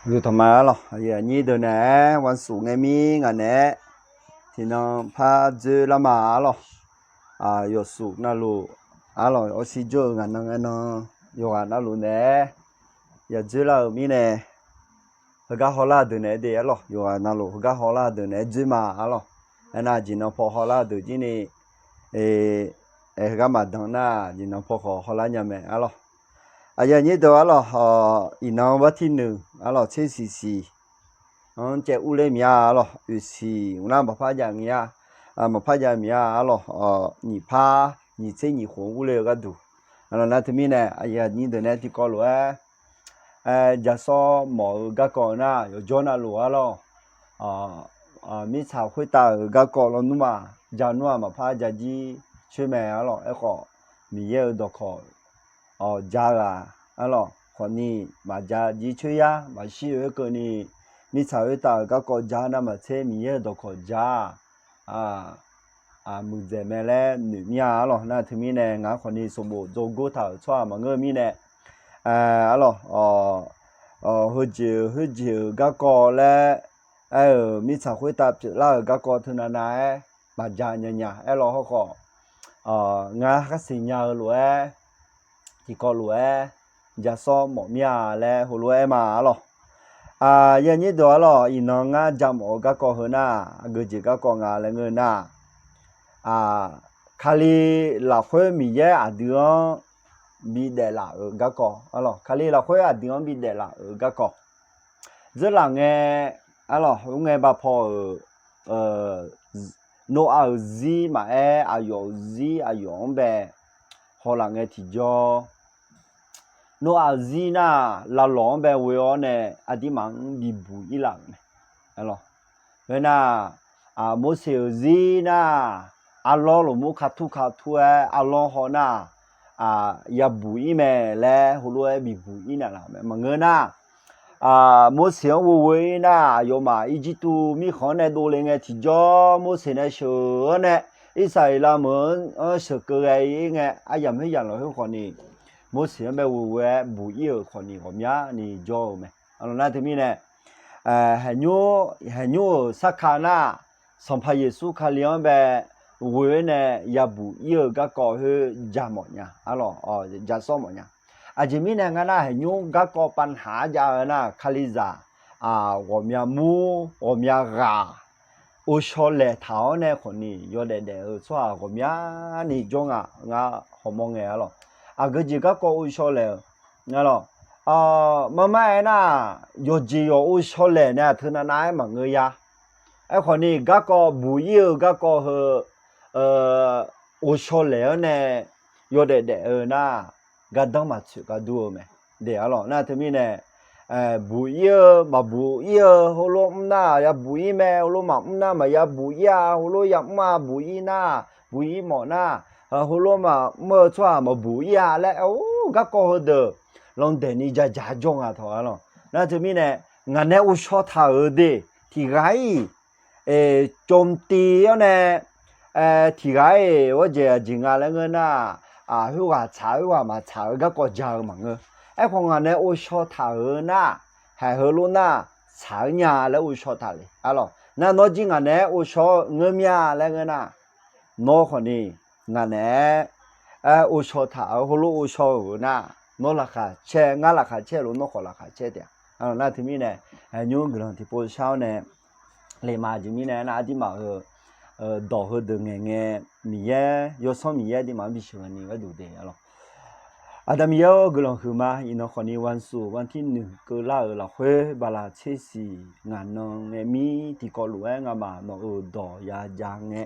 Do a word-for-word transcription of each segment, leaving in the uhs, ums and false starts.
Guiqlanq ma arlawq, aqyuif aqnyir deuq naeq-aer วันศุกร์ ngae mir ngaq naeq-aer tiqnan par dzoerlar ma arlawq. Yawqsuf navluf arlawq, awrshir jawr-eu ngaq nan ngae nan yawqghaq navluf naeq-aer ya dzoerlar-euq mirnae, heugar hawlar-eu deuq naeq-aer de arlawq, yawqghaq navluf heugar hawlar-eu deuq naeq-aer dzoer ma arlawq. Aernar, aqjeq nan paw hawlar-eu deuq jir ni, heugar maqdan nar, aqjeq nan paw khawf hawlar nya mae arlawq. Aqyuif aqnyir deuq arlawq, iqnan วันที่หนึ่ง arlawq, tser siq siq-anr caev urler miq-a arlawq, oeq siq nar maqpar jav miq-a, maqpar jav miq-a arlawq, nyiq par nyiq tser nyiq khof-anr urler-eu gharduq, nar teumirnae aqyuif aqnyir deuq nae tiqkawv lof-aer jaqsawr mawf-eu garkawv nar, yawqjawr navluf arlawq, mirtsaq khoertav-euq garkawv lawnmr-aq, ja nmr-aq maqpar ja jir coer mae arlawq. Aerkhawf, Miqyaer-euq dawqkawq ja-eu-aq arlawq, khawfni maqja jir coer yar, maqshir-eu aerkeuvni, mirtsaq khoertav-euq garkawv ja navmaqtser Miqyaer-euq dawqkawq ja-aq, muiqdzaeq mae laer noeq mir-a arlawq. Nar teumirnae ngaq-anr khawfni sanqbof dzawgor taq-euq tsawrhaq maqngeur-eu mirnae, arlawq, heujeq-euq khoerjeq-euq garkawv laer aer-euq mirtsaq khoertav pyeuflar-euq garkawv teunav nav-aer maqja nya nya aerlawq. Hawkhawf, ngar khar siqnya-eu lof-aer, tiqkawv lof-aer jaqsawr mawf mir-a laer heulof-aer aer ma arlawq. Aqyuif aqnyir deuq arlawq, iqnan ngar ja mawf-eu garkawv heu nar, aqgeu jeq garkawv nga laer ngeur nar, Kali lafkhoer Miqyaer aqdui-anr bidaef laf-euq garkawv arlawq, Kali lafkhoer aqdui-anr bidaef laf-euq garkawv. Dzeurlaf ngae arlawq, ur ngae bav paw-euq Noraq-euq zir maqaer, aqyawf-euq zir aqyawf-anr bae hawlaf ngae tiqjawr, Noraq-euq zir nar, lavlawq-anr bae ghoe-awr nae aqdirmaf-anr bibuq ir laf-euq mae. Khoernar, Morseq-euq zir nar, arlawr lmqmr katur katur-aer arlawr haw nar, yabuq ir mae laer heulof-aer bibuq ir naeqlaf-euq mae. Maqngeur nar, Morseq-anr ghoe ghoe ir nar, aqyawfmaf Irjirtuv mirkhanq-anr nae dovle ngae tiqjawr Morseq nae sheuq-awr nae, Irsaqleqlav meuq-anr sheuqkeuv ghae ir ngae, aryamq khoeryamq lafkhoer khawfni, Morseq-anr bae ghoe ghoe-aer buq ir-euq khawfni ghawqmyani jawr-eu mae. Nar teumirnae, haiqnymr, haiqnymr-euq sarkaq nar, Sanqpaq Yeqsur Kali-anr bae ghoe-awr nae yabuq ir-eu garkawv khoer ja mawf nya arlawq, jaqsawr mawf nya. Aqjeq mirnae ngar nar, haiqnymr garkawv pavnaq-anr jav-eu nar, Kalizaq ghawqmya mur ghawqmya ghaq ghovshaw laeq taq-awr nae khawfni yawdaef daef-eu tsawrhaq ghawqmyani jawr nga. Ngar hawmawr ngae arlawq, aqgeu jeq garkawv ghovshaw laeq-eu arlawq, marmar aernar, yawqjeq yawq ghovshaw laeq nae aqteu navnav-aer maqngeur ya. Aerkhawfni garkawv buq ir-eu garkawv heu ghovshaw laeq-anr nae yawdaef daef-eu nar, gardanr maqtsoeq gar dur-eu mae. Deq arlawq, nar teumirnae, buq ir-eu maqbuq ir-eu heulof mr nar yabuq ir mae, heulof maqmr nar maqya buq ir-a, heulof yamr-a buq ir nar, buq ir mawf nar, heulof maqmr-eu tsawrhaq maqbuq ir-a laer, or, garkawv heudeuq landaeq ni jajaq jawr nga tawq arlawq. Nar teumirnae, ngaq nae ghovshaw taq-euq de, tiqghaq-iq, cawmtiv-awr nae, tiqghaq-iq ghawrjeq aqjeq nga laer ngeur nar, khoerghaq tsaq-eu khoerghaq maqtsaq-eu garkawv ja-eu maqngeur. Aerkhawf ngaq nae ghovshaw taq-euq nar, haiq heulof nar, tsaq-eu nya laer ghovshaw taq le arlawq. Nar nawr jir ngaq naeq-aer ghovshaw-eu ngeur mir-a laer ngeur nar, nawr khawfni ngaq naeq-aer ghovshaw taq-euq heulof ghovshaw-euq nar, nawr laqkhaq caer, ngar laqkhaq caer lof nawr khawf laqkhaq caer taef-a. Nar teumirnae, haiqnymr guiqlanq tiqpov shar-awr nae lema jeq mirnae nar, aqdirmaf-euq dawq heudeuq ngaeqngae, Miqyaer, Yawsanr Miqyaer aqdirmaf-anr bisheuq ni gharduq de arlawq. Aqda Miqyaer-or, guiqlanq huiqma. Iqnan khawfni วันศุกร์ วันที่หนึ่ง keuvlar-euq lafkhoer bala tser siq ngaq nan ngae mir tiqkawv lof-aer ngamaf nawq-euq dawq yajav ngae,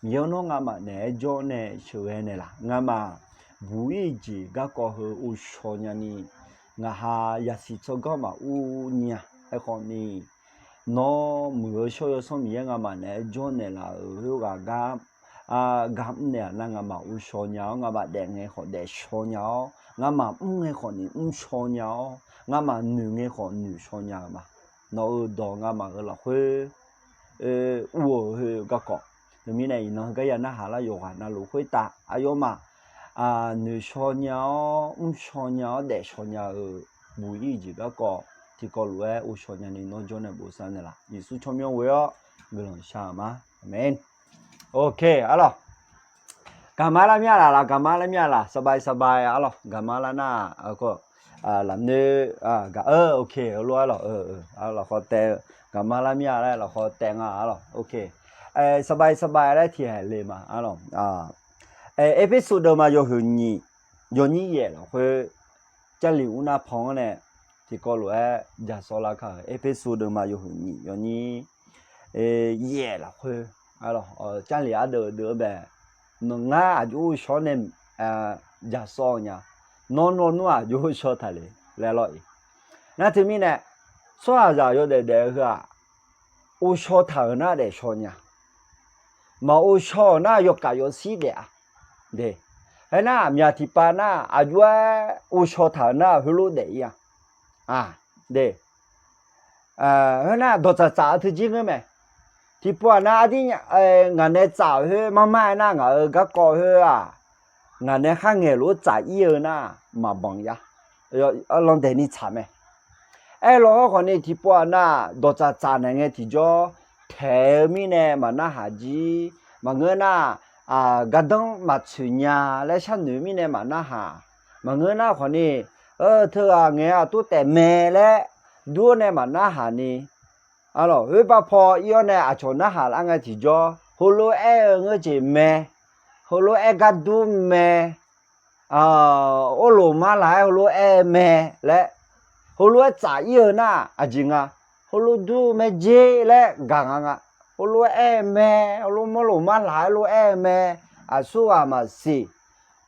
Miqyaer-or, nawr ngamaf naeq-aer jawr nae sheuqghae naeqlaf. Ngamaf buq ir-eu jeq garkawv heu ghovshaw nyani, ngaqha yasiq tsawrganr maqur nya. Aerkhawfni, nawr muiq-eu shawr-eu Yawsanr Miqyaer ngamaf naeq-aer jawr naeqlaf-euq khoerghaq gar, gar mr naeq-aq nar, ngamaf ghovshaw nya-awr, ngamaf daef ngae khawf daefshaw nya-awr, ngamaf mr ngae khawfni mrshaw nya-awr, ngamaf noeq ngae khawf noeqshaw nya-eu ma. Nawq-euq dawq ngamaf-euq lafkhoer ur-eu garkawv, teumirnae iqnan heugar ya narhaq lar yawqghaq navluf khoertav aqyawfmaf noeqshaw nya-awr, mrshaw nya-awr, daefshaw nya-eu buq ir-eu jeq garkawv tiqkawv lof-aer ghovshaw nyani nawr jawr nae bof sar naeqlaf. Yeqsur tsawrmyanr ghoe-awr guiqlanq shar-euq ma. Aqmeq. Ok, arlawq. Gaqma lar mir-a laf, laf gaqma lar mir-a laf, สบาย สบาย arlawq. Gaqma lar nar, lafnoer, gaq-eu, ok, heulof arlawq, lafkhawf taev-eu, gaqma lar mir-a laer lafkhawf taev nga arlawq. Ok. สบาย สบาย laer tiqhaeq le ma arlawq. Erpersu deuvma yawhuiq nyiq, yawnyir yaef lafkhoer, Jarlif mrnar pan-anr nae tiqkawv lof-aer jaqsawv lar kar-euq. Erpersu deuvma yawhuiq nyiq, yawnyir yaef lafkhoer, Jarlif ardeuv deuv-eu bae, ngar aqjox ghovshaw nae jaqsawv nya. Nawr nawr nmr aqjox ghovshaw taq le laer lawr-iq. Nar teumirnae, tsawrhaqzaq yawdaef daef-eu heu-aq, ghovshaw taq-euq nar daefshaw nya. Maq ghovshaw-euq nar yawkaf yawshir daef-a. De, aernar myaq tiqpav nar aqjox-aer ghovshaw taq-euq nar heulof daef-ir-a. De, aernar dawqtsaf tsaf-eu teujir ngeur mae. Tiqpov-aq nar ardir ngaq nae tsaf-euq khoer marmar-aer nar ngaq-euq garkawv khoer-aq, ngaq nae khar ngaeq lof-aer tsaf-ir-eu nar maqbanq ya. Landaeq ni tsaq mae. Aerlawq-awr khawfni tiqpov-aq nar dawqtsaf tsaf naeq ngae tiqjawr taeq-eu mirnae maqnarhaq jir. Maqngeur nar, gardanr maqtsoeq nya laer sharnoeq mirnae maqnarhaq. Maqngeur nar khawfni, teughaq ngaeq-aq tov taef mae laer dur-awr nae maqnarhaq ni, arlawq, khoer bav paw ir-awr nae aqcawq narhaq lar ngae tiqjawr, heulof-aer aer-eu ngeur jeq mae, heulof-aer gar dur mae, orloq mar laq-aer heulof-aer aer-eu mae laer, heulof-aer tsaf-ir-eu nar aqjeq nga, heulof dur mae jer laer gaq nga nga, heulof-aer aer-eu mae, heulof mawrloq mar laq-aer lof-aer aer-eu mae, aqsurghaq maqsiq,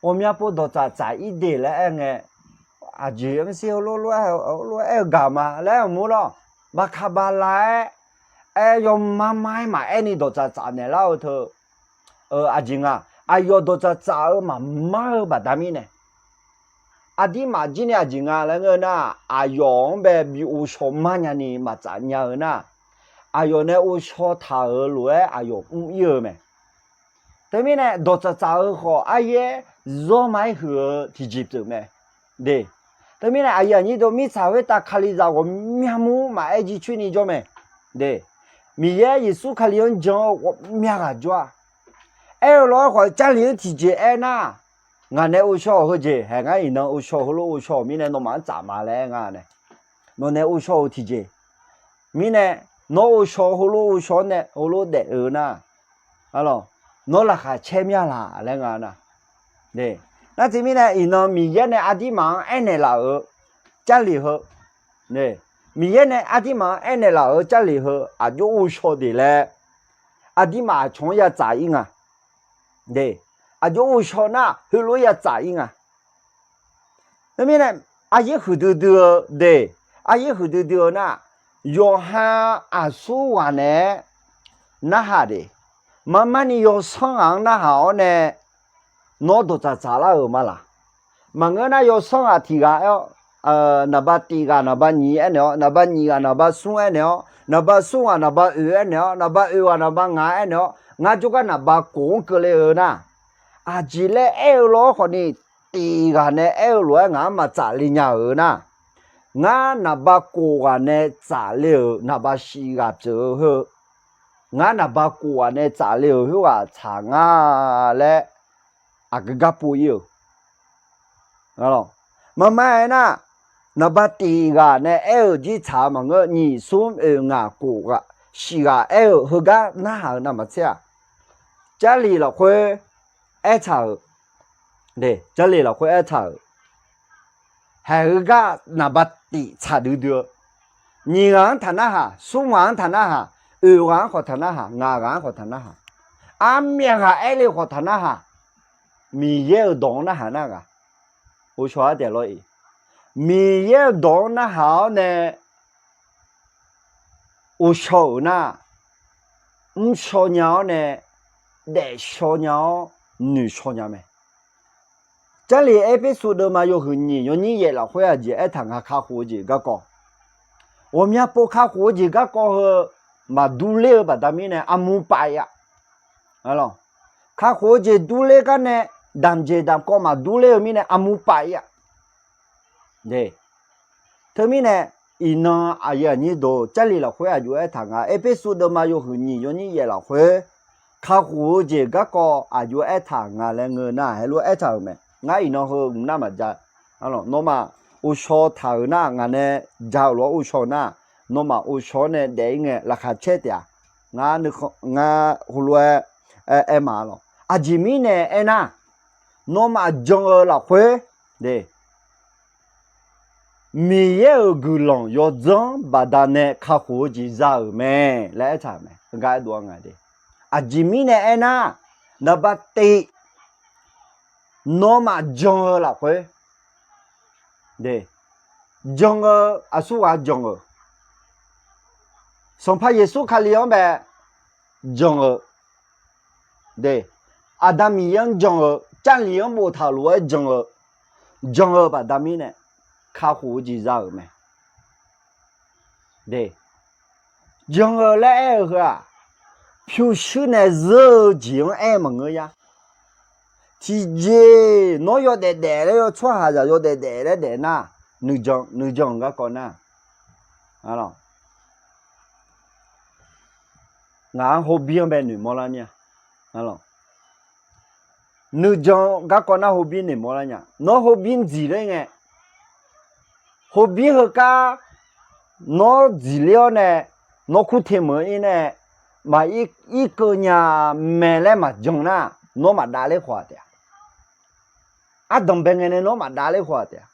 ghawqmya pov dawqtsaf tsaf-ir de laer aer ngae, aqjeq maqsiq, heulof-aer aer-eu gaq ma laer mur lawr, baqkaq baqla-aer, aer yawmar mar-aer maqaer ni dawqtsaf tsaf naeqlar-eu teu, aqjeq nga, aqyawf dawqtsaf tsaf-eu maqmar-eu baqda mirnae, aqdirmaf jir ni aqjeq nga laer ngeur nar, aqyawf-anr bae bi ghovshaw mar nyani maqtsaf nya-eu nar, aqyawf nae ghovshaw taq-euq lof-aer aqyawf mr-ir-eu mae. Teumirnae dawqtsaf tsaf-eu khawf aryaer zawr ma-aer huiq-eu tiqjeq pyeuf mae. De, teumirnae aqyuif aqnyir deuq mirtsaq khoertav Kalizaq ghawqmya mur maqaer jircoer ni jawr mae. De, Miqyaer Yeqsur Kali-anr jan-eu ghawqmya ghaq jawr-a. Aer-eu lawr-aer khawf Jarlif-anr tiqjeq aer nar, ngaq nae ghovshaw-euq heujeq haeq ngar iqnan ghovshaw heulof ghovshaw-euq mirnae nawmaf-anr tsaf ma laer aer nga nae, nawq nae ghovshaw-euq tiqjeq mirnae, nawr ghovshaw heulof ghovshaw nae heulof daef-eu nar, nawr laqkhaq caer mya laq laer nga nar. Nar teumirnae iqnan Miqyaer nae aqdirmaf-anr aernaeq laf-euq Jarlif heu, Miqyaer nae aqdirmaf-anr aernaeq laf-euq Jarlif heu aqjox ghovshaw de laer, aqdirmaf aqcawq-anr ya tsaf-ir nga. De, aqjox ghovshaw nar heulof-aer ya tsaf-ir nga. Teumirnae, aryaer huiqdui dui-eu de, aryaer huiqdui dui-eu nar, yawqha aqsur ghaq naeq-aer narhaq de, marmar ni yawsanr ghaq-anr narhaq-awr nae, nawr dawqtsaf tsaf lar-euq ma laq. Maqngeur nar yawsanr ghaq tiq ghaq aer-awr, naqba tiq ghaq naqba nyiq aernaeq-awr, naqba nyiq ghaq naqba smr aernaeq-awr, naqba smr ghaq naqba oeq aernaeq-awr, naqba oeq ghaq naqba ngaq aernaeq-awr, ngar jawrgar naqba kof-anr keuvle-eu nar, aqjeq laer aer-eu lawr khawfni, tiq ghaq nae aer-eu lof-aer ngaq-anr maqtsaf le nya-euq nar, ngar naqba kof ghaq nae tsaf le-euq naqba shif ghaq pyeuf-eu heu, ngar naqba kof ghaq nae tsaf le-euq khoerghaq tsaq nga laer aqgeu gar pov-ir-euq. Marmar aernar, naqba tiq ghaq nae aer-euq jir tsaq-eu maqngeur, nyiq smr oeq ngaq kof ghaq shif ghaq aer-euq heugar narhaq-eu navmaqtser-aq, Jarlif lafkhoer aertaq-euq, Jarlif lafkhoer aertaq-euq, haeq heugar naqba tiq tsaq duidui-eu, nyiq ghaq-anr taq narhaq, smr ghaq-anr taq narhaq, oeq ghaq-anr khawf taq narhaq, ngaq ghaq-anr khawf taq narhaq, armyav ghaq aer le khawf taq narhaq, Miqyaer-euq dawq-anr narhaq nar ghaq, ghovshaw-aer taef lawr-iq, Miqyaer-euq dawq-anr narhaq-awr nae ghovshaw-euq nar, mrshaw nya-awr nae daefshaw nya-awr noeqshaw nya mae. Jarlif Erpersu deuvma yawhuiq nyiq yawnyir yaef lafkhoer aqjeq aertaq nga kakhof-eu jeq garkawv, ghawqmya pov kakhof-eu jeq garkawv heu maqdur ler-eu baqda mirnae armur pav-ir-a. Kakhof-eu jeq dur ler gar nae damqjeq damqkawv maqdur ler-eu mirnae armur pav-ir-a. Teumirnae, Iqnan aqyuif aqnyir deuq, Jarlif lafkhoer aqjox aertaq nga, Erpersu deuvma yawhuiq nyiq yawnyir yaef lafkhoer, kakhof-eu jeq garkawv aqjox aertaq nga laer ngeur nar, heulof-aer aertaq-euq mae. Ngar iqnan heu mq nar maqja. Nawmaf ghovshaw taq-euq nar, ngaq nae ja-euq lof-aer ghovshaw-eu nar, nawmaf ghovshaw-awr nae daef-ir ngae laqkhaq caer taef-a. Ngar, ngar heulof-aer aer ma lawq. Aqjeq mirnae aernar, nawmaf jan-eu lafkhoer, de, Miqyaer-euq guiqlanq yawdzanr baqdanae kakhof-eu jeq za-euq mae laer aertaq-euq mae. Heugar aerdov-a nga de. Aqjeq mirnae aernar, naqba tiq, nawmaf jan-eu lafkhoer, de, jan-eu, aqsurghaq jan-euq, Sanqpaq Yeqsur Kali-anr bae jan-eu, de, Aqda Miqyaer-anr jan-eu, Jarlif-anr boftaq lof-aer jan-eu, jan-eu baqda mirnae kakhof-eu jeq za-euq mae. De, jan-eu laer aer-eu heu-aq, pyurshuir nae zeur-eu jeq-anr aer maqngeur ya. Tiqjeq nawr yawdaef daef laer, yawtsawrhaqzaq yawdaef daef laer daef nar, nuijan, nuijan-euq garkawv nar, ngaq-anr hobir-anr bae noeqmawr lar mir-a. Nuijan garkawv nar hobir noeqmawr lar nya. Nawr hobir dziq ler ngae, hobir heugar nawr dziqler-awr nae, nawr kurte meuq-ir nae, maqir, irkeuv nya mae laer maqjan nar, nawr maqdav ler khawf-a taef-a. Ardanq bae ngae nae nawr maqdav ler khawf-a taef-a.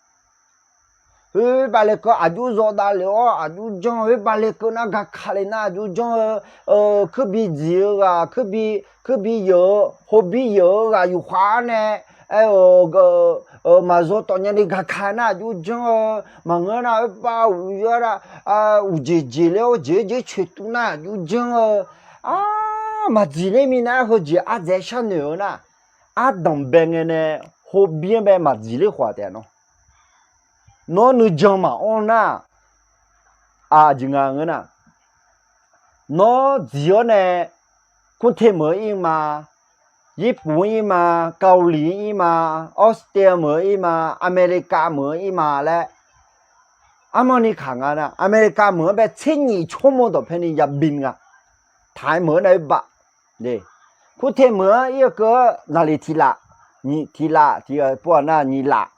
Khoer bale keuv aqjox zawqdav lef-awr aqjox janr-eu, khoer bale keuv nar gaka le nar aqjox janr-eu, kuirbi dziq-eu ghaq, kuirbi, kuirbi yeuq-eu, hobir yeuq-eu ghaq yufkhav-ar nae, aer-eu, maqzaw tawf nya ni gaka nar aqjox janr-eu, maqngeur nar khoer bar uq yar nar, uqjeq jeq ler-awr jeq-aer jeq coeqtuv nar aqjox janr-eu, a, maqdziq ler minav-aer heujeq ardzaeq sharnoeq-eu nar, ardanq bae ngae nae hobir-anr bae maqdziq ler khawf-a taef-a nawr. Nawr nuijan maqanr nar, aqjeq nga ngeur nar, nawr dziq-awr nae kurte meuq-eu ir ma, Yirpuf-anr ir ma, Kavliq-anr ir ma, Australia meuq-eu ir ma, America meuq-eu ir ma laer, armawr ni kaq nga nar, America meuq-anr bae tser nyiq tsawrmawr dawqpae ni yabi nga. Taq-aer meuq-anr nae oer baf, kurte meuq-anr ir-eu keuv-anr naqliq tiq laf, nyiq tiq laf tiq pov-aq nar nyiq laf.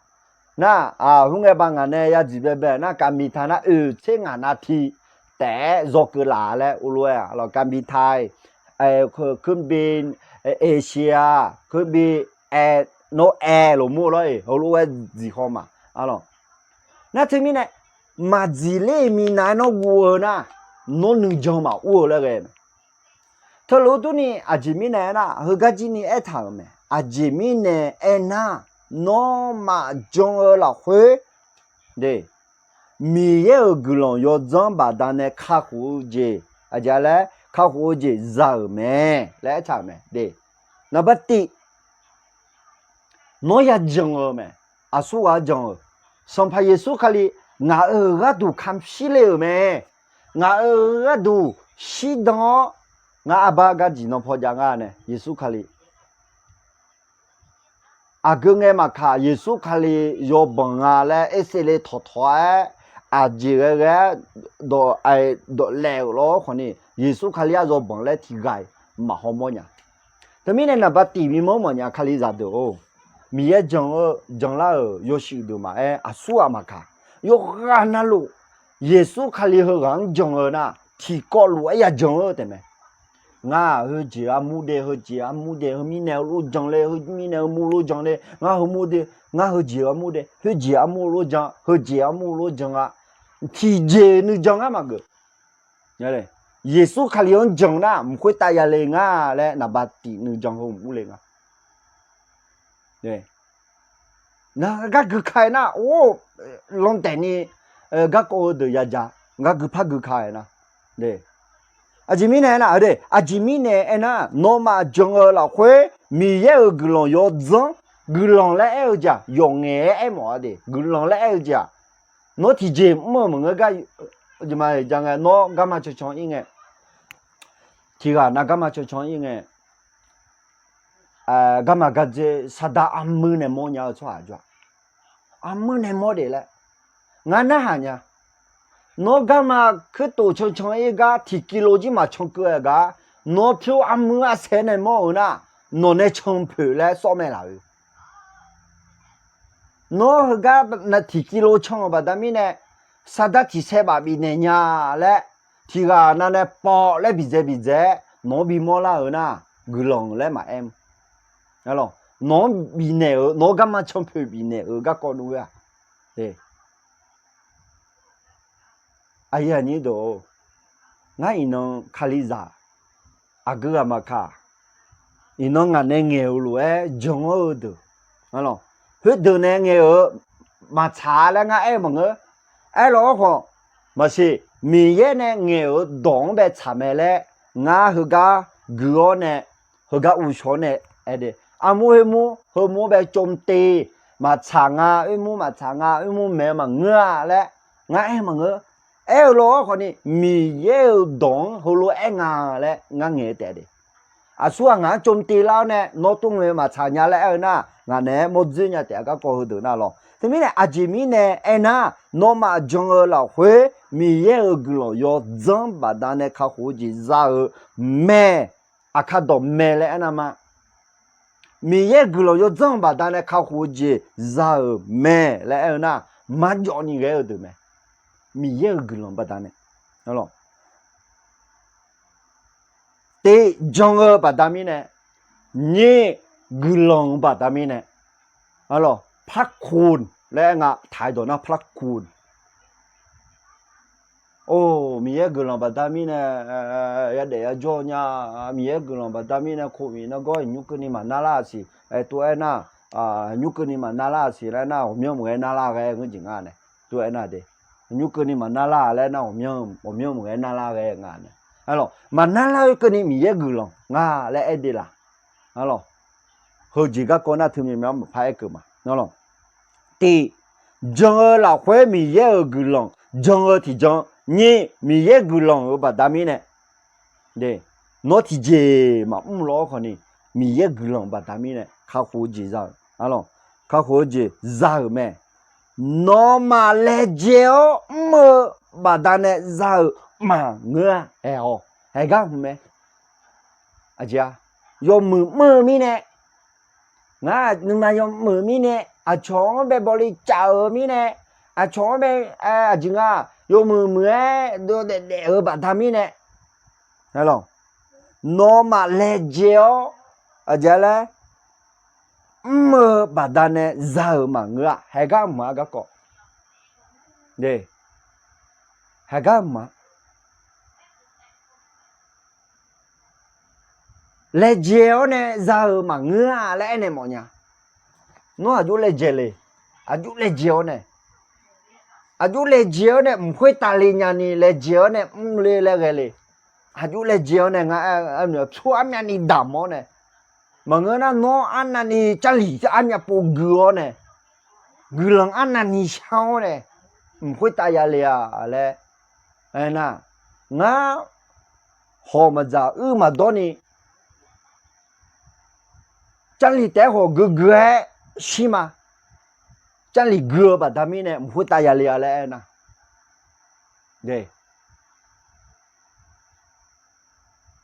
Nar, khoerngae baq ngaq nae yadziq baebae nar การบินไทย nar oeq tser ngaq nav tiq taef-aer zawkeuv laf laer uvlof-aer lawq การบินไทย, kuirbi, Asia, kuirbi, aer, nawr aer lafmur lawr-iq heulof-aer dziq haw ma. Nar teumirnae maqdziq ler-iq minav-aer nawr guv-eu nar, nawr nuijan maqur-eu laer ghae mae. Teulof-aer durni aqjeq mirnae aernar, heugar jir ni aertaq-euq mae. Aqjeq mirnae aernar, nawmaf jan-eu lafkhoer, de, Miqyaer-euq guiqlanq yawdzanr baqdanae kakhof-eu jeq, aqjeq laer kakhof-eu jeq za-euq mae laer aertaq-euq mae. De, naqbar tiq, nawr ya jan-eu mae. Aqsurghaq jan-euq, Sanqpaq Yeqsur Kali ngaq-euq gharduq kamq shir le-euq mae. Ngaq-euq gharduq shirdan-awr, ngar arbar gardziq nan paw jav nga nae Yeqsur Kali aqgeu ngae maqkaq, Yeqsur Kali yawbanq nga laer erse le tawqtawq-aer, aqjeq ghae ghae-aer dawq, dawq laev-euq lawr khawfni, Yeqsur Kali-aq yawbanq laer tiq ghaq-iq maqhaw mawr nya. Teumirnae naqbar tiq bimawr mawrnya Kalizaq deuq-or, Miqyaer jan-eu, janlar-euq yawshuif deuq maqaer, aqsurghaq maqkaq, yawqghaq navluf, Yeqsur Kali heughaq-anr jan-eu nar, tiqkawv lof-aer ya jan-eu taef mae. Ngar-aq heujeq armur de, heujeq armur de, heumirnae heulof jan le, heumirnae heumur lof jan le, ngar heumur de, ngar heujeq armur de, heujeq armur lof jan, heujeq armur lof jan-a, tiqjeq nuijan ngar maqgeuf. Yeqsur Kali-anr jan nar mq khoertav ya le nga laer naqbar tiq nuijan heu mq mr le nga. Nar gargui ka-aer nar, or, landaeq ni garkawv heudeuq ya ja, gargui par gui ka-aer nar, aqjeq mirnae aernar, aqjeq mirnae aernar, nawmaf jan-eu lafkhoer Miqyaer-euq guiqlanq yawdzanr, guiqlanq laer aer-eu jeq-aq yawf ngaef-aer aermawf-a de, guiqlanq laer aer-eu jeq-aq, nawr tiqjeq mr-eu maqngeur gar, jeq ma ja ngae, nawr garma cancan ir ngae, tiqghaq nav garma cancan ir ngae, garma gardzer sardar armur nae mawrnya-eu tsawrhaq jawr-aq, armur nae mawr de laer ngar narhaq nya. Nawr garma kuirtof cancan-ir gar tiqkilo jir maqcan keuv-aer gar, nawr pyur armuir arsaer nae mawr-eu nar, nawq nae canpoeq laer sawr mae laf-eu. Nawr heugar tiqkilo can-euq baqda mirnae, sardar tiqsaer baf bifnaeq nya laer, tiqghaq nav nae pawv laer bidzae bidzae-aer nawq-anr bimawr lar-eu nar, guiqlanq laer maqaer. Nawq-anr bifnaeq-euq, nawq-anr garma canpoeq bifnaeq-euq garkawv nmr-a. Aqyuif aqnyir deuq-or, ngar iqnan Kalizaq aqgeu ghaq maqkaq, iqnan ngaq nae ngaeq-euq lof-aer jan-anr-eu deuq, khoerdeuq nae ngaeq-euq maqtsaq-a laer ngar aer-eu maqngeur. Aerlawq-awr khawf, maqsiq, Miqyaer nae ngaeq-euq dawq-anr bae tsaq mae laer, ngar heugar gui-awr nae, heugar uvshawr nae aer de. Armur khoermur heumur bae comtiv, maqtsaq nga, oermur maqtsaq nga, oermur maeq-eu maqngeur-a laer ngar aer-eu maqngeur. Aer-eu lof-awr khawfni, Miqyaer-euq dawq-anr heulof-aer aer nga laer ngar ngaeq-eu taef de. Aqsur ghaq ngaq-anr comtiv lar-awr nae, nawr tov ngae maqtsaq nya laer aer-eu nar, ngaq naeq-aer mawrdzoer nya taef-a garkawv heudeuq nar lawq. Teumirnae aqjeq mirnae aernar, nawmaf jan-eu lafkhoer Miqyaer-euq guiqlanq yawdzanr baqdanae kakhof-eu jeq za-eu mae. Aqkar dawq mae laer aernar ma. Miqyaer-euq guiqlanq yawdzanr-eu baqdanae kakhof-eu jeq za-euq mae laer aer-eu nar, marjawv ni ghae-eu deuq mae. Miqyaer-euq guiqlanq baqdanae, tiq jan-eu baqda mirnae, nyiq guiqlanq-eu baqda mirnae, arlawq, พระคุณ laer aer nga, taq-aer dawq nar พระคุณ. Or, Miqyaer guiqlanq baqda mirnae, yadaef yajawr nya, Miqyaer guiqlanq baqda mirnae โควิด nargawr nymr keuvni maqnar lar-a siq, tov aernar, nymr keuvni maqnar lar-a siq laer nar, ghawqmyanr maqghae narlar ghae ngeur jeq nga nae, tov aernar de. Nymr keuvni maqnar lar laer nar, ghawqmyanr maqghae narlar ghae nga nae, arlawq, maqnar lar-eu keuvni Miqyaer guiqlanq nga laer aer de laq. Arlawq, heujeq garkawv nar teumya mya maqpar aerkeuv ma. Tiq, jan-eu lafkhoer Miqyaer-euq guiqlanq jan-eu tiqjan. Nyiq, Miqyaer guiqlanq-euq baqda mirnae, nawr tiqjeq maqmr lawr-awr khawfni, Miqyaer guiqlanq baqda mirnae kakhof-eu jeq za-euq, arlawq, kakhof-eu jeq za-euq mae. Nawmaf laejae-awr mr-eu baqdanae za-euq maqngeur-a. Aer-awq, haegar hmq mae. Aqjeq-a, yawmuiq mr-eu mirnae, ngar nuima yawmuiq mirnae, aqcawq-anr bae bawli caf-euq mirnae, aqcawq-anr bae, aqjeq nga, yawmuiq muiq-aer dovdaef daef-euq baqda mirnae, nawmaf laejae-awr, aqjeq laer, mr-eu baqdanae za-euq maqngeur-a. Haegar mq-a garkawv, haegar mq-a. Laejae-awr nae za-euq maqngeur-a laer aernaeq mawfnya. Nawr aqjox laejae le, aqjox laejae-awr nae, aqjox laejae-awr nae mq khoertav le nyani laejae-awr nae mrle laer ghae le. Aqjox laejae-awr nae nga, pyur armyavni damq-awr nae, maqngeur nar nawr arnavni Jarlif armyav pov gui-awr nae, guiqlanq arnavni shar-awr nae, mq khoertav yale-a laer aernar, ngar hawq maqdzaq uir maqdawr ni, Jarlif taef-aer khawf geugeu-aer shir ma. Jarlif gui-eu baqda mirnae mq khoertav yale-a laer aernar,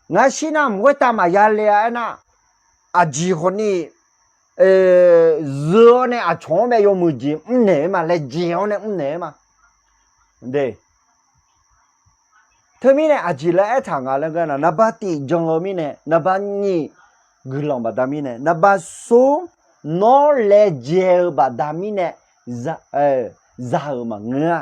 ngar shir nar mq khoertav maqya le-a aernar, aqjeq khawfni, zeu-awr nae aqcawq-anr bae yawmuiq jeq mrnaeq-aer ma, laejae-awr nae mrnaeq-aer ma. Teumirnae aqjeq laer aertaq nga laer ngeur nar, naqba tiq jan-eu mirnae, naqba nyiq guiqlanq baqda mirnae, naqba smr nawr laejae-eu baqda mirnae za-euq maqngeur-a.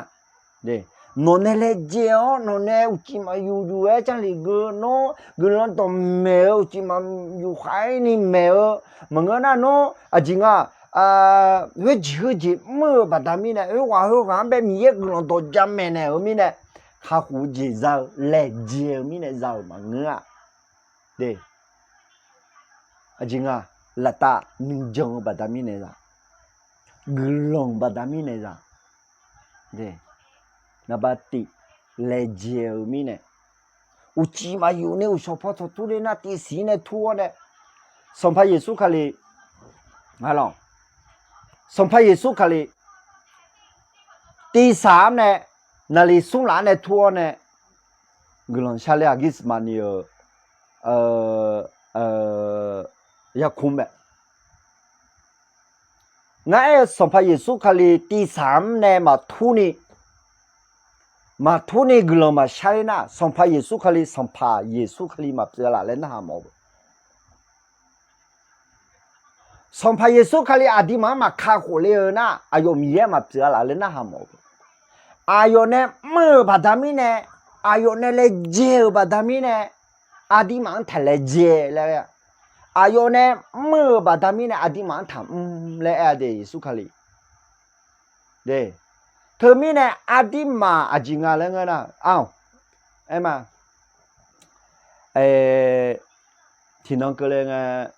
Nawq nae laejae-awr nawq nae uqcif maqyuf yuf-aer Jarlif gui-eu nawr guiqlanq dawqmaeq-eu uqcif maqyuf khav-ir ni maeq-eu maqngeur nar nawr aqjeq nga, khoerjeq heujeq mr-eu baqda mirnae, khoerghaq heughaq-anr bae Miqyaer guiqlanq dawq jamaeq naeq-euq mirnae, kakhof-eu jeq za-eu laejae-eu mirnae za-euq maqngeur-a. Aqjeq nga, laftav nuijan-eu baqda mirnae za, guiqlanq baqda mirnae za, naqba tiq laejae-eu mirnae, uqcif maqyuf ni uqshawq paw tawqtur le nar tiv siq nae tur-awr nae, Sanqpaq Yeqsur Kali, Sanqpaq Yeqsur Kali tiq saq-anr nae naqliq smr laf-anr nae tur-awr nae guiqlanq sharler-aq, คริสต์มาส ni-euq yarkmr mae. Ngar aer-eu Sanqpaq Yeqsur Kali tiqsaq-anr nae maqtur ni, maqtur ni guiqlanq maqshar ler nar, Sanqpaq Yeqsur Kali, Sanqpaq Yeqsur Kali maqpyeuf-a laf laer narhaq mawf-eu. Sanqpaq Yeqsur Kali aqduimaf-anr maqkakhof le-eu nar, aqyawf Miqyaer maqpyeuf-a laf laer narhaq mawf-eu. Aqyawf nae mr-euq baqda mirnae, aqyawf nae laejae-euq baqda mirnae, aqduimaf-anr taq laejae laer, aqyawf nae mr-euq baqda mirnae aqduimaf-anr taq mr laer aer-a de, Yeqsur Kali. Teumirnae aqduimaf aqjeq nga laer ngeur nar, a, aer ma, tiqnan keuvle ngae,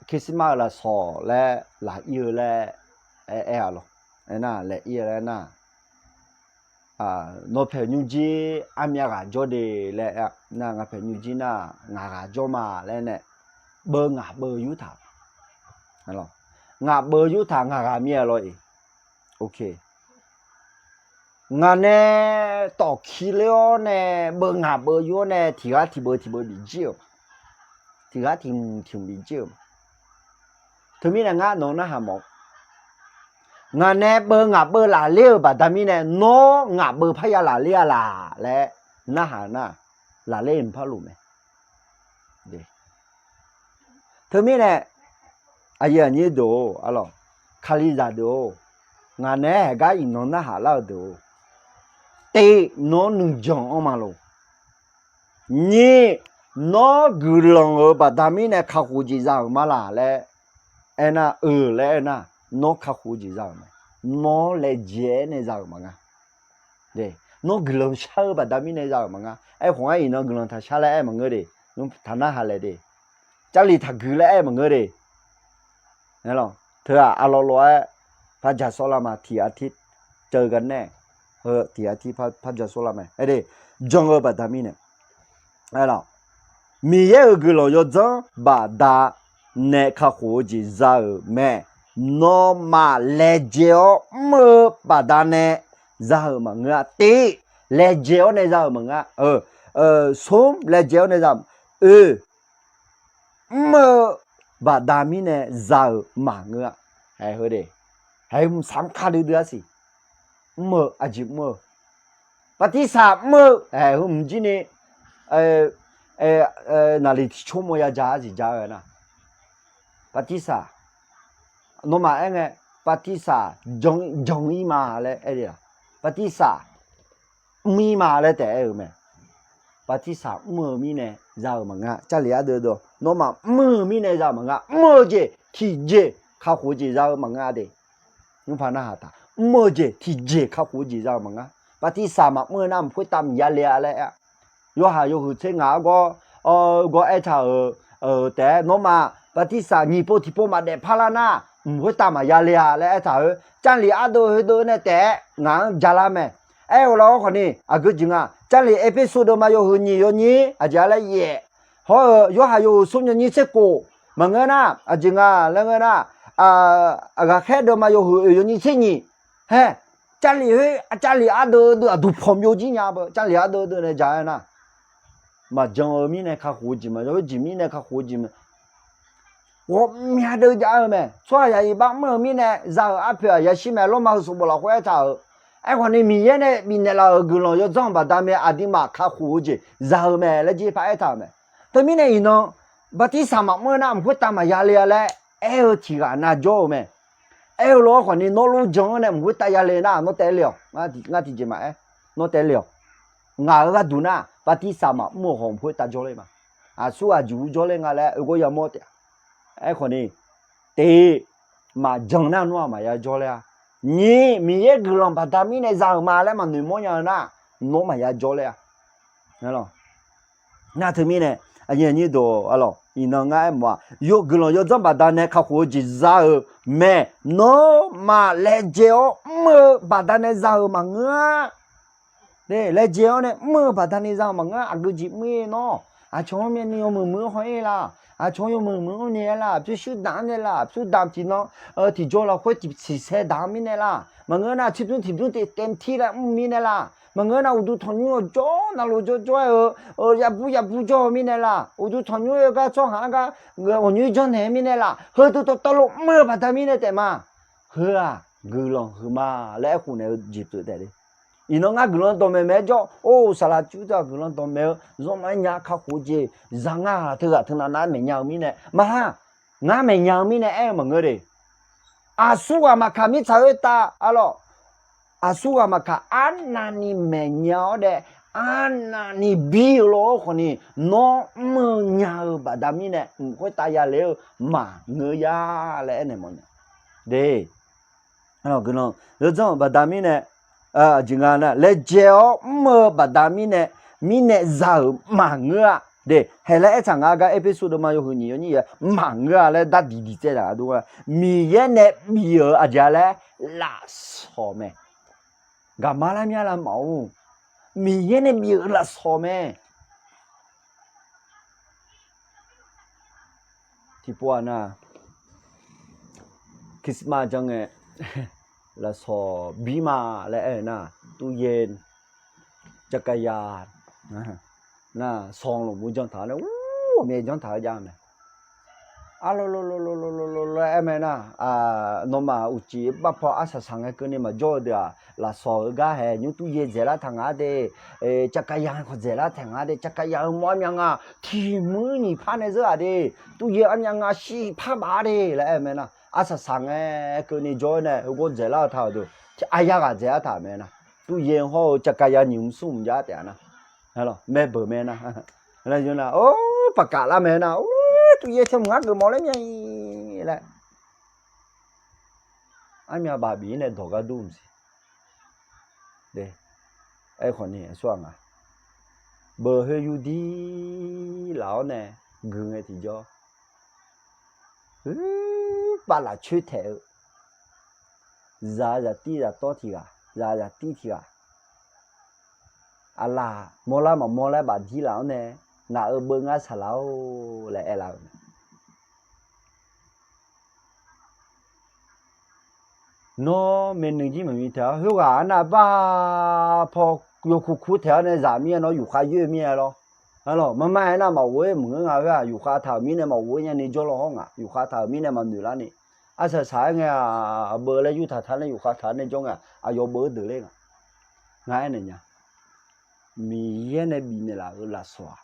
คริสต์มาส lafsawq laer lafir-eu laer aer-a lawq. Aernar laefir-eu laer nar, nawpaeq nymrjir armyav ghaq jawr de laer aer-a. Nar ngaqpaeq nymrjir nar ngaq ghaq jawr ma laer nae, beuv ngaq beuv yurtaq, ngaq beuv yurtaq ngaq ghaq mir-a lawr-iq. Ngaq nae tawfki ler-awr nae beuv ngaq beuv yur-awr nae tiqghaq tiqbeuv tiqbeuv bifjir-euq, tiqghaq tiq tiq bifjir-euq. Teumirnae ngar nawq narhaq mawf-eu, ngaq nae beuv ngaq beuv lafler-euq baqda mirnae nawr ngaq beuv parya lafler-a laq laer narhaq nar, lafler-euq mqpar luf mae. Teumirnae aqyuif aqnyir deuq-or, arlawq, Kalizaq deuq-or, ngaq naeq-aer haeqgar iqnan narhaq lar-eu deuq-or, teq nawr nuijan-anr ma lor. Nyiq, nawr guiqlanq-euq baqda mirnae kakhof-eu jeq za-euq ma laq laer aernar, eu laer aernar, nawr kakhof-eu jeq za-euq mae. Nawr laejae-aer nae za-euq maqnga. Nawr guiqlanq shar-eu baqda mirnae za-euq maqnga. Aerkhawf ngar iqnan guiqlanq taqshar laer aer maqngeur de. Taqnarhaq laeq de. Jarlif taqgui laer aer maqngeur de. Teu-aq, aqlawq lof-aer par ja sawrlar ma, tiq artir teu gar nae, heu tiq artir par ja sawrlar ma. Aer de, jan-eu baqda mirnae, Miqyaer-euq guiqlanq yawdzanr baqda nae kakhof-eu jeq za-euq mae. Nawmaf laejae-awr mr-eu baqda nae za-euq maqngeur-a. Tiq, laejae-awr nae za-euq maqngeur-a. Smr, laejae-awr nae za-euq, oe, mr-eu baqda mirnae za-euq maqngeur-a. Aer heu de, aer-eu mqsaq mr kar duidui-a siq. Mr-eu aqjeq mr-eu, bartirsaq mr-eu, aer heu mqjir ni naqliq tiqcmr mawr ya ja-a siq ja-eu nar, bartirsaq, nawmaf aer ngae, bartirsaq jan-ir ma laer aer-a. Bartirsaq mr-ir ma laer taef aer-eu mae. Bartirsaq mr-eu mirnae za-euq maqnga. Jarlif ardeuv deuq, nawmaf mr-eu mirnae za-euq maqnga. Mr-eu jeq tiqjeq kakhof-eu jeq za-eu maqnga de. Nymrpaq narhaq taq, mr-eu jeq tiqjeq kakhof-eu jeq za-euq maqnga. Bartirsaq maqmr-eu nar mq khoertav maqya le-a laer aer-a. Yawhaq yawhuiq tser ngaq-anr gawr, gawr aertaq-euq taef-aer, nawmaf bartirsaq nyiq pov tiqpov maqdaef parlar nar, mq khoertav maqya le-a laer aertaq-eu. Jarlif ardeuv heudeuv nae taef-aer ngaq-anr jalar mae. Aer-eu lawr khawfni aqgeu jeq nga. Jarlif Erpersu deuvma yawhuiq nyiq yawnyir aqjeq-a laer yaef, hawr-eu Yorhaq yawhuiq smr yawnyir tser khof maqngeur nar, aqjeq nga laer ngeur nar, ghaqkhaer deuvma yawhuiq oeq yawnyir tser nyiq, haer, Jarlif khoer, Jarlif ardeuv deuv aqduq pawqmyov jir nya beu, Jarlif ardeuv deuv nae ja-aer nar, maqjan-eu mirnae kakhof-eu jeq maqjan, khoerjeq mirnae kakhof-eu jeq mae. Ghawqmya deuv jav-eu mae. Tsawrhaq yaq iqbax mr-eu mirnae za-euq arpoeq-aq yashir mae. Lormav heu sanqbof lafkhoer aertaq-euq, aerkhawfni Miqyaer nae bifnaeq laf-euq guiqlanq yawdzanr-euq baqda mae, aqduimaf kakhof-eu jeq za-eu mae laer jir par aertaq-euq mae. Teumirnae iqnan bartirsaq maqmr-eu nar mq khoertav maqya le-a laer aer-eu tiqghaq na jawr-eu mae. Aer-eu lof-aer khawfni nawr lor jan-anr nae mq khoertav ya le nar nawr taef-aer le-awq. Ngar tiqjeq maqaer, nawr taef-aer le-awq. Ngaq-euq gharduq nar bartirsaq maqmr-euq khawf mq khoertav jawrler ma. Aqsur aqjeq ur jawrler nga laer oegawr yamawr taef-a. Aerkhawfni, tiq, maqjan nar nawr-aq maqya jawrler-a. Nyiq, Miqyaer guiqlanq baqda mirnae za-euq ma laer maqnoeq mawrnya-eu nar, nawr maqya jawrler-a. Nar teumirnae, aqnyir aqnyir deuq-aq, iqnan ngar aermawf-aq, yawguiqlanq yawdzanr baqda nae kakhof-eu jeq za-euq mae. Nawmaf laejae-awr mr-eu baqda nae za-euq maqngeur-a. Laejae-awr nae mr-eu baqda nae za-euq maqngeur-a. Aqgeu jeq mr-ir nawr, aqcawq-anr myavnuiv yawmuiq muiq-anr haw-ir laq? Aqcawq-anr yawmuiq muiq-anr ni-aer laq? Pyurshuir damq-anr nae laq? Pyur damq tiqnan tiqjawr lafkhoer tiqsiq saer damq-anr mirnae laq? Maqngeur nar, tiqbymr tiqbymr taef taef tir laer mr mirnae laq. Maqngeur nar, uqduq tanqnymr-awr jawr navluf jawrjawr-aer-eu, yabur yabur jawr-eu mirnae laq. Uqduq tanqnymr-eu gar tsawrhaq-anr gar ghawqnyoer janrnaeq-eu mirnae laq. Heudeuq dawqtawvluf mr-eu baqda mirnae taef ma. Heu-aq guiqlanq huiqma laer aerkhof naeq-eu jeq pyeuf taef le. Iqnan ngar guiqlanq dawqmaeq maeq-aer jawr, or, saqlaq cur taq guiqlanq dawqmaeq-eu zanrma nya kakhof-eu jeq za ngar-aq, teughaq teunav nav-aer maeqnya-eu mirnae maqha. Ngar maeqnya-eu mirnae aer-eu maqngeur de. Aqsurghaq maqkaq mirtsaq khoertav arlawq, aqsurghaq maqkaq arnavni maeqnya-awr daef, arnavni bir-eu lawr khawfni, nawr mr-eu nya-eu baqda mirnae mq khoertav yale-eu maqngeur ya laer aernaeq mawfnya de. Guiqlanq yawdzanr-euq baqda mirnae, aqjeq nga nar, laejae-awr mr-eu baqda mirnae, mirnae za-euq maqngeur-a de. Haeq laer aertaq nga gar, Erpersu deuvma yawhuiq nyiq yawnyir yaeq maqngeur-a laer dardiq diq tsaev taq dur-a. Miqyaer nae bif-euq aqjeq-a laer lafsawq mae. Gaqmar lar mya lar maf-or, Miqyaer nae bif-euq lafsawq mae. Tiqpov-aq nar, Christmas janr ngae, lafsawq bir ma laer aer-eu nar, ตู้เย็น, จักรยาน, nar, sanq lmqmr janr taq-awr nae, ur, ghawqmya janr taq-awr jav-eu mae. Arlolo, lo lo lo lo lo laer aer mae nar, nawmaf uqcif barpaw arsaq saq ngae keuvni maqjawr-eu deuq-aq, lafsawq-eu gar haeq nymr ตู้เย็น dzaeqlar taq nga de, จักรยาน khawf dzaeqlar taq nga de, จักรยาน-eu mawr armyav nga, tiq muir nyiq par nae zeur-aq de, ตู้เย็น armyav nga shir par baf-a de laer aer mae nar, arsaq saq ngae keuvni jawr-aer nae heugawr dzaeqlar-eu taq-euq deuq, aqyar ghaq dzaeqlar taq mae nar, ตู้เย็น hawr-eu จักรยาน nyiq mr smr mq jav taef-a nar, maerbeuq mae nar, or, paqkaf lar mae nar, or, ตู้เย็น tiq mq ngar geufmawf laer mya-i laer, armyav baf bif-ir nae dawq gar dur mq siq. Aerkhawf ni aqsurghaq nga, beuq khoer yurdir laf-awr nae gui ngae tiqjawr, huiq, pavlaf coer taeq-eu, zaq zaqtir zaqtawr tiq ghaq, zaq zaqtir tiq ghaq, aqlaf mawrlar maqmawr laer bafdir laf-awr nae, ngaq-euq beuv ngar saqlaq-or laer aerlar-euq mae. Nawr maeqnui jir maqnui taeq-awr khoerghaq arnav bar paw yawkuq kur taeq-awr nae zaq mir-aer nawr yufkhav yoer mir-aer lawr. Arlawq, marmar aernar maqghof-aer maqngeur nga khoer-aq, yufkhav taq-euq mirnae maqghof-aer nyani jawrlaw hawr ngaq, yufkhav taq-euq mirnae maqnoeq larni, arsaq saq-aer ngae-aq, beuv laer yurtaq taq nae yufkhav taq-aer nae jawr ngae-aq, aqyawf beuv-eu deuq ler ngaq. Ngar aernaeq nya. Miqyaer nae bifnaeq laf-euq lafsawq-aq,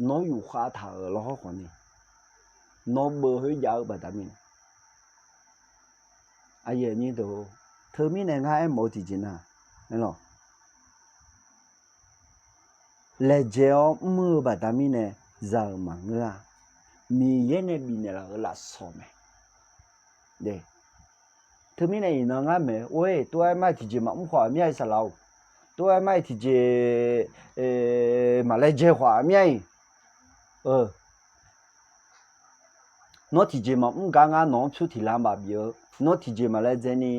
nawr yufkhav taq-euq lawr hawr khawfni, nawr beuv khoer jav-eu baqda mirnae, aqyuif aqnyir deuq-or, teumirnae ngar aermawf-eu tiqjeq nar, aerlawq, laejae-awr mr-eu baqda mirnae za-euq maqngeur-a. Miqyaer nae bifnaeq laf-euq lafsawq mae. Teumirnae iqnan ngar maeq-eu or-e, tov-aer mar-iq tiqjeq maqmr khawf-aq mir-a, saqlaq-or. Tov-aer mar-iq tiqjeq maqlaejae khawf-aq mir-a-iq. Nawr tiqjeq maqmr gar ngar nawq-anr pyur tiq lar baf bif-eu, nawr tiqjeq maqlaejae ni,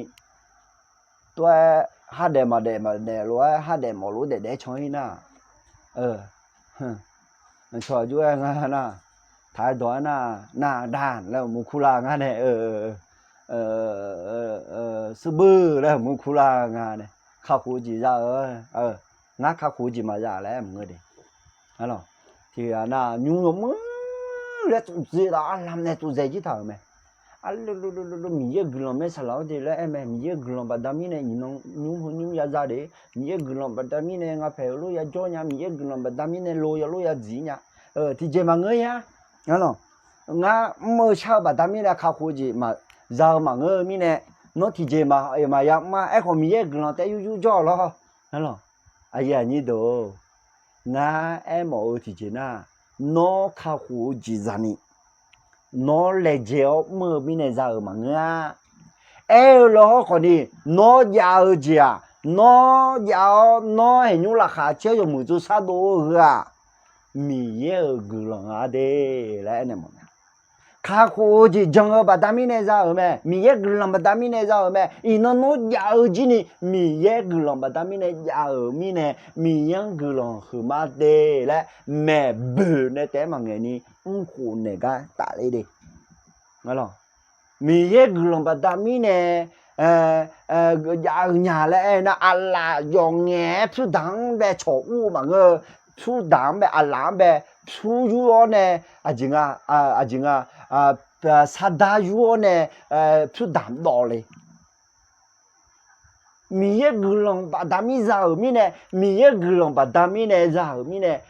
tov-aer hardaef maqdaef maqdaef lof-aer hardaef mawf lof daef daef-aer can-ir nar, aqcawq aqjox-aer nga nar, taq-aer dawq-aer nar, nar da laer mur kur lar ngar nae, surbeur laer mur kur lar nga nae, kakhof-eu jeq za-eu, ngar kakhof-eu jeq maqza laer maqngeur de. Tiq ghaq nar nymr yawmuir laer tsofdzae taf arlam nae tsofdzae jir taq-euq mae. Arlolo, Miqyaer-euq guiqlanq mae saqlaq-awr de laer aer mae. Miqyaer-euq guiqlanq baqda mirnae iqnan nymr heu nymr ya za de. Miqyaer-euq guiqlanq baqda mirnae nga paeq-eu lof ya jawr nya. Miqyaer-euq guiqlanq baqda mirnae lo ya lof ya dziq nya. Tiqjeq maqngeur ya. Arlawq, ngar mr-eu shar-eu baqda mirnae kakhof-eu jeq maqza-eu maqngeur-eu mirnae, nawr tiqjeq maqya mr-a. Aerkhawf Miqyaer-euq guiqlanq taef yur yur jawr-awq lawr. Arlawq, aqyuif aqnyir deuq-or, ngar aermawf-eu tiqjeq nar, nawr kakhof-eu jeq zani, nawr laejae-awr mr-eu mirnae za-euq maqngeur-a. Aer-eu lawr hawr khawfni, nawr jav-eu jeq-aq, nawr jav-awr nawr haeqnymr laqkhaq caer yawmuiq tsov shardov-eu heu-aq, Miqyaer-euq guiqlanq nga de laer aernaeq mawf nya. Kakhof-eu jeq jan-eu baqda mirnae za-euq mae. Miqyaer guiqlanq baqda mirnae za-euq mae. Iqnan nawr jav-eu jir ni Miqyaer guiqlanq baqda mirnae jav-euq mirnae, Miqyaer-anr guiqlanq huiqma de laer maeqboeq nae taef-aer maqngaeq ni mrkhof naeq gar tafler de. Miqyaer guiqlanq baqda mirnae geuf jav-eu nya laer aer nar, aqlaf yawf ngaef-aer pyurdaq-anr bae cawq ur-eu maqngeur-eu, pyurdaq-anr bae aqlaf-anr bae pyur yur-awr nae, aqjeq nga, aqjeq nga, sardar yur-awr nae pyurdaq dawv le. Miqyaer guiqlanq baqda mir za-euq mirnae, Miqyaer guiqlanq baqda mirnae za-euq mirnae,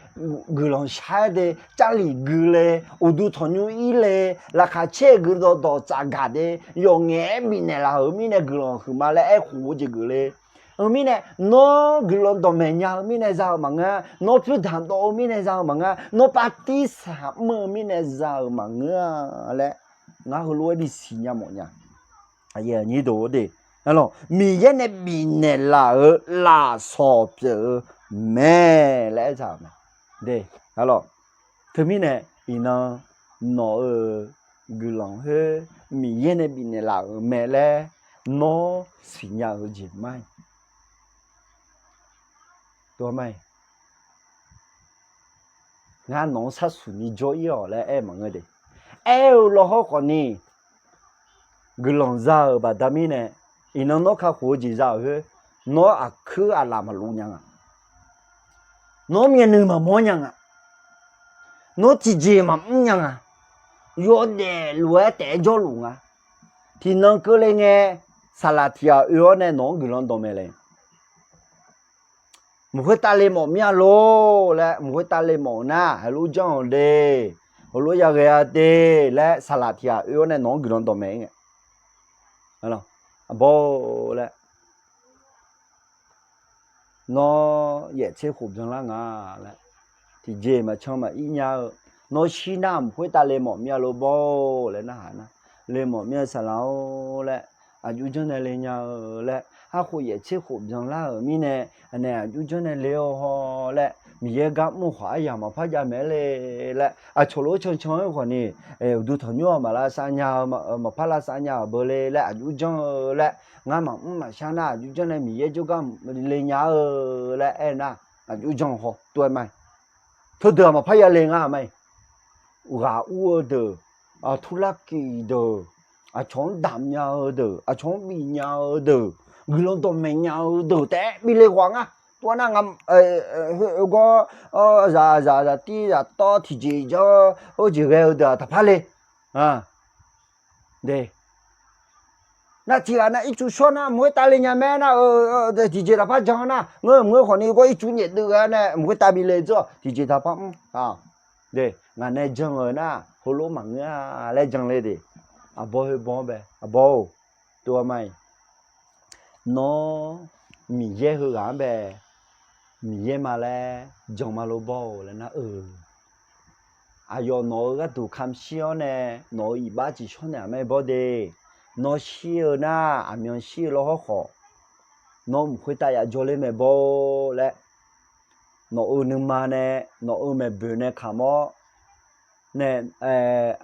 guiqlanq shar-aer de, Jarlif gui le, uqduq tanqnymr ir le, laqkhaq caer-eu guiqlanq dawqtsaf gaq de, yawf ngaef-aer bifnaeq laf-euq mirnae guiqlanq huiqma laer aerkhof-eu jeq geuf le. Eu mirnae, nawr guiqlanq dawqmaeq nya-eu mirnae za-eu maqngeur-a, nawr pyurdaq dawv-eu mirnae za-eu maqngeur-a, nawr pav tirsaq mr-eu mirnae za-euq maqngeur-a laer, ngar heulof-aer bisiq nya mawf nya. Aqyuif aqnyir deuq-or de, Miqyaer nae bifnaeq laf-euq lafsawq pyeuf-eu mae laer aertaq-euq mae. Teumirnae iqnan nawq-euq guiqlanq khoer Miqyaer nae bifnaeq laf-euq mae laer nawr siqnya-eu jeq ma-iq, ngar nawq-anr sharsuq ni jawr ir-awq laer aer maqngeur de. Aer-eu lawhawr khawfni, guiqlanq za-euq baqda mirnae, iqnan nawr kakhof-eu jeq za-euq khoer, nawr aqkuir aqlaf maqluv nya nga. Nawr myavnuiv maqmawr nya nga. Nawr tiqjeq maqmr nya nga. Yawdaef lof-aer taef-aer jawrluf nga. Tiqnan keuvle ngae, saqlaq tiq ghaq oe-awr nae nawq-anr guiqlanq dawqmaeq le. Mq khoertav le mawf mir-a lor laer, mq khoertav le mawf-eu nar heulof janr-euq de, heulof yaghae-a de laer saqlaq tiq ghaq oe-awr nae nawq-anr guiqlanq dawqmaeq-ir ngae, aqbawr laer, nawr yaeftser khof byanlar nga laer, tiqjeq maqcan maqir nya-eu, nawr shir nar mq khoertav le mawf mir-a lor bawr laer narhaq nar, le mawf mir-a saqlaq-or laer, aqjur janr nae le nya-eu laer, arkhof yaeftser khof byanlar-euq mirnae, aqnaeq aqjur janr nae le-awr haw laer, Miqyaer gar mr-eu khawf aryamq maqpar jav maeq-aer le laer, aqcawq lof-aer cancan-aer khawfni, uqduq tanqnymr-aq maqlavsav nya-eu, maqpar lavsav nya-euq beu le laer, aqjur janr-eu laer, ngar maqmr maqshar nar aqjur janr nae Miqyaer jawrgar le nya-eu laer aer nar, aqjur janr-eu haw tov-aer ma-iq, teudeuq-aq maqpar ya le ngar ma-iq, ghaq ur-eu deuq, turlarkif deuq, aqcawq-anr damq nya-eu deuq, aqcawq-anr bif nya-eu deuq, guiqlanq dawqmaeq nya-eu deuq taef-aer bi le ghaq ngar. Tov-aer nar nga, gawr, zaq zaq zaq tir zaq tawr tiqjeq janr, heujeq ghae-eu deuq-aq taqpar le. Nar tiqghaq nar ircuf shawr nar mq khoertav le nya mae nar, tiqjeq taqpar jan nar, ngeur mq ngeur khawfni gawr ircuf nyaef deuv-a nae mq khoertav bi le dzeur-awq, tiqjeq taqpar mr. Ngaq nae jan-eu nar heulof maqngeur-a laer jan le de. Aqbawr khoer bawr bae, aqbawr-or, tov-aer ma-iq, nawr Miqyaer heughaq-anr bae, Miqyaer ma laer jan ma lor bawr-or laer nar-eu, aqyawf nawq-euq gharduq kamq shir-awr nae, nawq-euq iqbax tiqshawr naeq-aq mae bawr de. Nawr shir-eu nar aqmyan shir-eu lawr hawrkhawf, nawr mq khoertav ya jawr ler mae bawr laer, nawq-euq nuima nae, nawq-euq maeqboeq nae kamq-awr nae,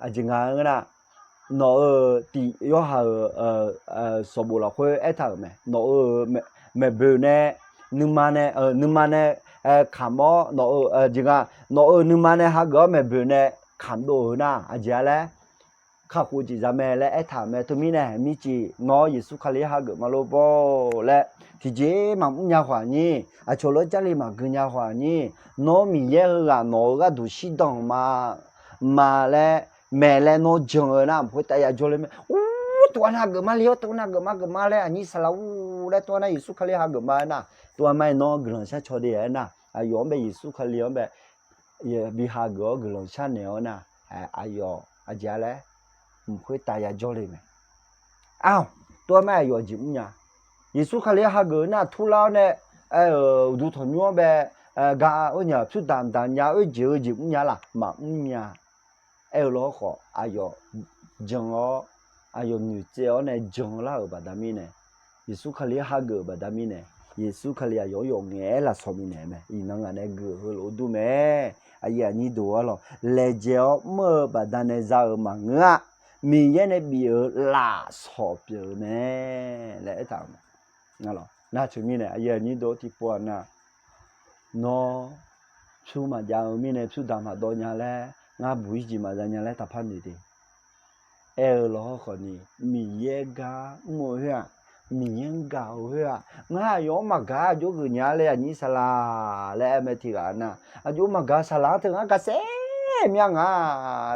aqjeq nga-eu nar, nawq-euq tiq yawrhaq-euq sanqbof lafkhoer aertaq-euq mae, nawq-euq maeqboeq nae, nuima nae, nuima nae kamq-awr nawq-euq jeq nga, nawq-euq nuima nae hageuf-awr maeqboeq nae kamq dov-euq nar aqjeq-a laer kakhof-eu jeq za mae laer aertaq-euq mae. Teumirnae mircif nawr Yeqsur Kali hageuf ma lor bawr laer, tiqjeq maqmr nya khawf aqnyir, aqcawq lof-aer Jarlif maqgui nya khawf aqnyir, nawr Miqyaer heughaq nawq-euq gharduq shirdan ma, ma laer, maeq laer nawr jan-eu nar mq khoertav ya jawr ler mae. Ur, tov-aer nar geufma le-awr, tov-aer nar geufma geufma laer aqnyir saqlaq ur laer tov-aer nar Yeqsur Kali hageuf ma aer nar, tov-aer ma-iq nawr guiqlanq shar caw de aer nar, aqyawf-anr bae Yeqsur Kali-anr bae bi hageuf-awr guiqlanq shar naeq-awr nar, aqyawf aqjeq-a laer mq khoertav ya jawr le mae. Aq, tov-aer ma-iq aqyawf jeq mr nya. Yeqsur Kali hageuf nar turlar-awr nae, aer-euq uqduq tanqnymr-anr bae, ga, oernyaf pyur damq damq nya oerjeq-eu jeq mr nya laq, maqmr nya. Aer-eu lawr khawf aqyawf jan-awr, aqyawf noeqtsaev-awr nae janlar-euq baqda mirnae, Yeqsur Kali hageuf-euq baqda mirnae, Yeqsur Kali aqyawf-anr yawf ngaef-aer lafsawq bifnaeq-eu mae. Iqnan ngaq nae geuf-euq heulof-aer dur mae. Aqyuif aqnyir deuq-ar lawq, laejae-awr mr-eu baqda nae za-euq maqngeur-a. Miqyaer nae bif-euq lafsawq pyeuf-eu mae laer aertaq-euq mae. Nar teumirnae aqyuif aqnyir deuq-ar tiqpov-aq nar, nawr pyur maqjav-eu mirnae pyur damq maqdawv nya laer, ngar buq-ir jeq maqza nya laer taqpar noeq de. Aer-eu lawr khawfni, Miqyaer gar mr-eu khoer-aq, Miqyaer-anr gaq-euq khoer-aq, ngar aqyawf-anr maqgaq aqjox geuf nya laer aqnyir saqlaq laer aer mae tiq ghaq nar, aqjox maqgaq saqlaq-anr teu ngar gaqsaer mya nga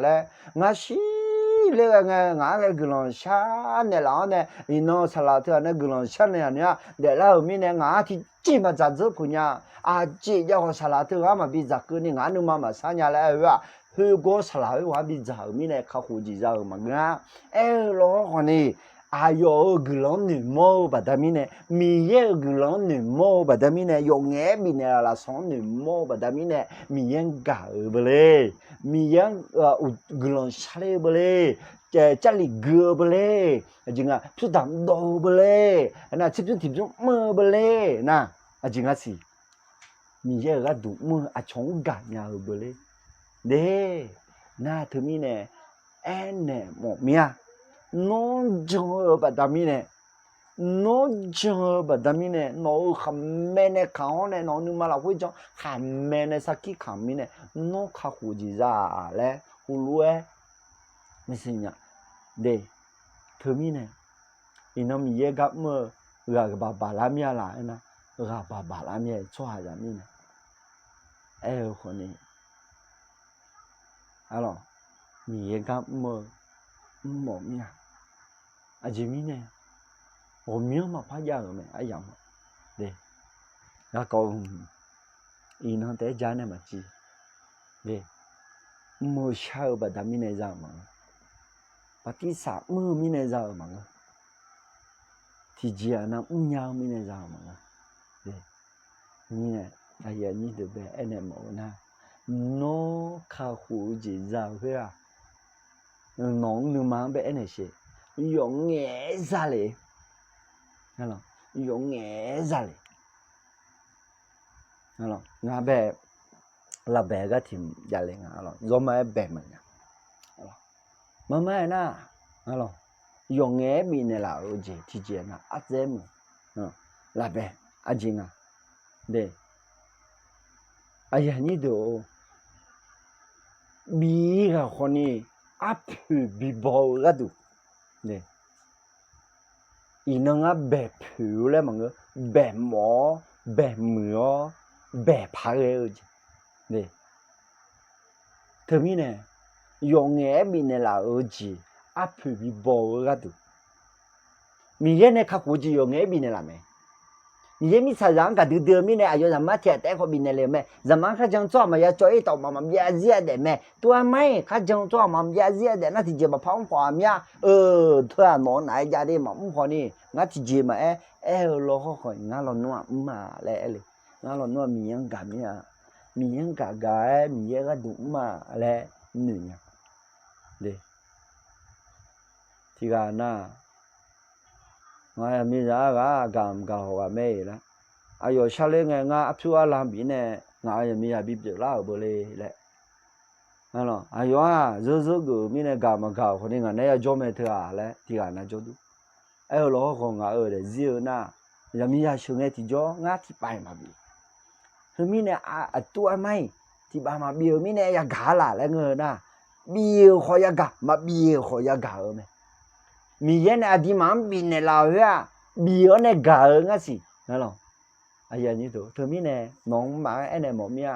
laer, ngar shir ler ghae ngae ngaq-anr ghae guiqlanq shar naeqlaf-awr nae, iqnan saqlaq teu-aq nae guiqlanq shar naeq-aq nar daeflar-euq mirnae ngaq-anr tiqjeq maqdzaq dzeur puq nya. Aqjeq jav khawf saqlaq teu ngar maqbi dzaq keuvni ngaq-anr nuima maqsar nya laer aer-eu-aq, khoergawr saqlaq khoerghaq-anr bidzaq-euq mirnae kakhof jeq za-euq maqngeur-a. Aer-eu lawr khawfni, aqyawf-euq guiqlanq-anr noeqmawr-eu baqda mirnae, Miqyaer-euq guiqlanq-anr noeqmawr-eu baqda mirnae, yawf ngaef-aer bifnaeq laf lafsawq-anr noeqmawr-eu baqda mirnae, Miqyaer-anr gaq-euq beu le. Miqyaer-anr guiqlanq sharler-eu beu le. Jarlif gui-eu beu le. Aqjeq nga pyurdaq mrdawv-eu beu le. Nar tserpyur tiqpyur mr-eu beu le. Nar aqjeq nga siq. Miqyaer-euq gharduq mr-eu aqcawq-anr gaqnya-eu beu le. De, nar teumirnae aernaeq mawf mir-a. Nawr jan-eu baqda mirnae, nawr jan-eu baqda mirnae, nawq-euq khaqmae nae kaq-awr nae nawq-eu nuima lafkhoer jan khaqmae nae sarkir kaq mirnae, nawr kakhof jeq za-aq laer heulof-aer maqsiq nya. De, teumirnae iqnan Miqyaer gar mr-eu ghaq baq baq lar mir-a laf aernar, ghaq baq baq lar mir-a tsawrhaqzaq mirnae aer-eu khawfni, arlawq, Miqyaer gar mr-eu mrmawf mir-a. Aqjeq mirnae ghawqmyanr maqpar jav-euq mae aryamq-a. De, garkawv iqnan taef-aer ja nae maqciv. De, mr-eu shar-eu baqda mirnae za-euq maqngeur. Bartirsaq mr-eu mirnae za-euq maqngeur. Tiqjeq-aq nar mrnya-eu mirnae za-euq maqngeur. Mirnae, aqyuif aqnyir deuq bae aernaeq mawf-eu nar, nawr kakhof-eu jeq za-euq khoer-aq, nawq-anr nuima-anr bae aernaeq sher. Yawf ngaef-aer za le. Yawf ngaef-aer za le. Ngar bae, lavbae ghartiq javle nga, zawrma-aer bae maqnya. Marmar-aer nar, yawf ngaef-aer bifnaeq laf-euq jeq tiqjeq nar artsaev muiq. Lavbae, aqjeq nga. De, aqyuif aqnyir deuq-or, bif-ir ghaq khawfni arpoeq bibaw-eu gharduq, iqnan ngar baeq poeq-eu laer maqngeur, baeq mawf-awr baeq muiq-awr baeq paq ghae-eu jeq. Teumirnae, yawf ngaef-aer bifnaeq laf-euq jeq arpoeq bibaw-eu gharduq, Miqyaer nae kakhof-eu jeq yawf ngaef-aer bifnaeq laf mae. Miqyaer mirtsaqzaq-anr gaqdui dui-eu mirnae aqyawf zaqmar tiq ghaq taef-aer khawf bifnaeq le-euq mae. Zaqmar kharjan-eu tsawrhaq maqya cawv-ir taf-euq maqbyav zir-a daef mae. Tov-aer mar-iq kharjan-eu tsawrhaq maqbyav zir-a daef nar tiqjeq maqpar mr khawf-a mir-a. Eu, teu-aq nawq-anr naq-aer jav de maqmr khawfni, ngar tiqjeq maqaer, aer-eu lawr hawrkhawf ngar lawnmr-aq mr-a laer aer le. Ngar lawnmr-aq Miqyaer-anr gaq mir-a. Miqyaer-anr gaq gaq-aer Miqyaer gharduq mr-a laer noeq nya. Tiqghaq nar, ngaq zaqmiqzaq arghaq-aq gaq maqgaq hawq ghaq mae-iq laer, aqyawf sharler ngae ngar arpyur arla bif nae ngaq zaqmiqzaq bipyeuf lar-euq beu le laer, aqyawf-aq zeur zeur geuf-euq mirnae gaq maqgaq-euq khawfni ngaq nae yajawr mae teu-aq laer tiqghaq nar jawr dur. Aer-eu lawr hawrkhawf ngaq-euq daefzir-eu nar, zaqmiqzaq sheuqghae tiqjawr ngar tiqpav-iq maqbif. Teumirnae aqtur armar-iq tiqpav maqbif-euq mirnae yagaq-a laf laer ngeur-eu nar, bif-euq khawf yagaq, maqbif-euq khawf yagaq-eu mae. Miqyaer nae aqduimaf-anr bifnaeq laf-euq khoer-aq, bif-awr nae gaq-eu ngar siq. Teumirnae nawq-anr maqaer aernaeq mawf mir-a.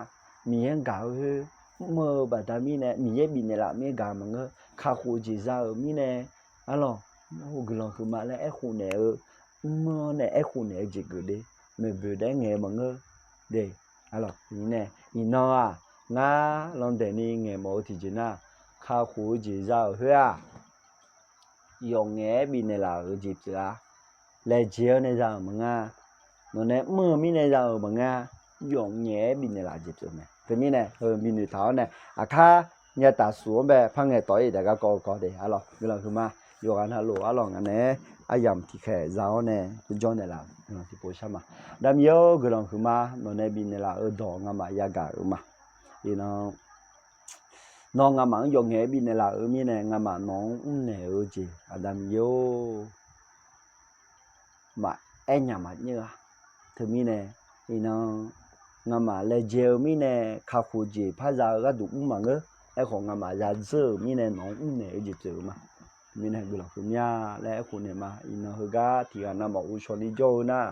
Miqyaer-anr gaq-eu khoer mr-eu baqda mirnae Miqyaer bifnaeq laf mir gaq maqngeur. Kakhof-eu jeq za-euq mirnae, arlawq, guiqlanq huiqma laer aerkhof naeq-eu, mr-awr nae aerkhof naeq-eu jeq geuf de. Maeqboeq daef-aer ngaeq-eu maqngeur. De, arlawq, iqnan-aq, ngar landaeq ni ngaeq mawf-eu tiqjeq nar, kakhof-eu jeq za-euq khoer-aq, yawf ngaef-aer bifnaeq laf-euq jeq pyeuf-a. Laejae-awr nae za-euq maqnga. Nawq nae mr-eu mirnae za-euq maqnga. Yawf ngaef-aer bifnaeq laf jeq pyeuf mae. Teumirnae heu binoeq taq-awr nae, aqkar nyataf suf-anr bae par ngaeq tawf-ir daef garkawv kawv de, arlawq, guiqlanq huiqma yawqghaq navluf arlawq ngaq nae aryamq tiqkhaeq za-awr nae jawr naeqlaf-euq guiqlanq tiqpov shar ma. Aqda Miqyaer-or, guiqlanq huiqma nawq nae bifnaeq laf-eu dawq ngamaf yagaq-euq ma. Iqnan nawr ngamaf-anr yawf ngaef-aer bifnaeq laf-euq mirnae ngamaf nawq-anr mrnaeq-eu jeq Aqda Miqyaer-or, maqaer nyaf maqnyeur-a. Teumirnae iqnan ngamaf laejae-eu mirnae kakhof jeq par za-eu gharduq mr maqngeur. Aerkhawf ngamaf zadzeur-euq mirnae nawq-anr mrnaeq-eu jeq pyeuf-eu ma. Mirnae guiqlanq huiqmya laer aerkhof naeq ma. Iqnan heugar tiqghaq navmaqov shawq ni jawr-eu nar,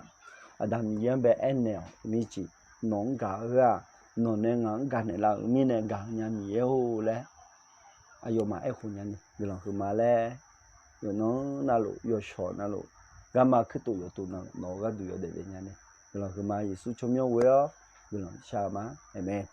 Aqda Miqyaer-anr bae aernaeq-awq. Mircif nawq-anr gaq-eu-aq, nawq nae ngaq-anr gaq naeqlaf-euq mirnae gaq-eu nya Miqyaer-or laer aqyawfmaf aerkhof nyani guiqlanq huiqma laer, yawqnan navluf, yawshawq navluf, garma kuirtof yawqtof navluf nawq-eu gharduq yawdaef daef nyani guiqlanq huiqma. Yeqsur tsawrmyanr ghoe-awr guiqlanq shar-eu ma. Aqmeq.